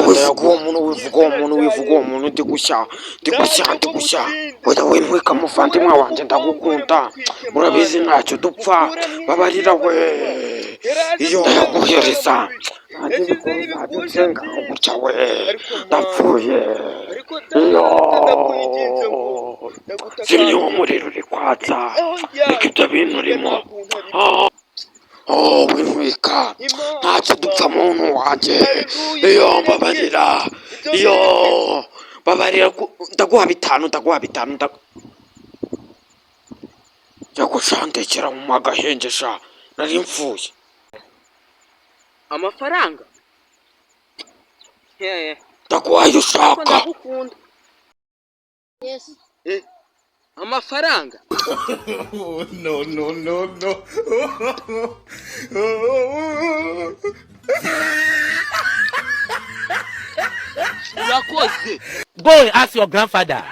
Wivuga uwo muntu, wivuga uwo muntu, wivuga uwo muntu. Ndi gushya, ndi gushya, ndi gushya. Oya, wintwika muvandimwe wanjye, ndagukunda, urabizi ntacyo dupfa. Babarira we, iyo ndayaguhereza nanjye bikora, uzajya unsenga gutya we. Ndapfuye. Iyo zimya uwo muriro uri kwatsa, reka ibyo bintu urimo. Oh, wintwika, ntacyo dupfa muntu wanjye. Iyo mbabarira, iyo mbabarira, ndaguha 5, ndaguha 5, jya gushandekera mu magahenge sha, nari mfuye. Amafaranga? Hehe? Ndaguhaye Ariko ushaka. Ndagukunda. Eh, amafaranga? No, no, no, no. Urakoze. Go and ask your grandfather.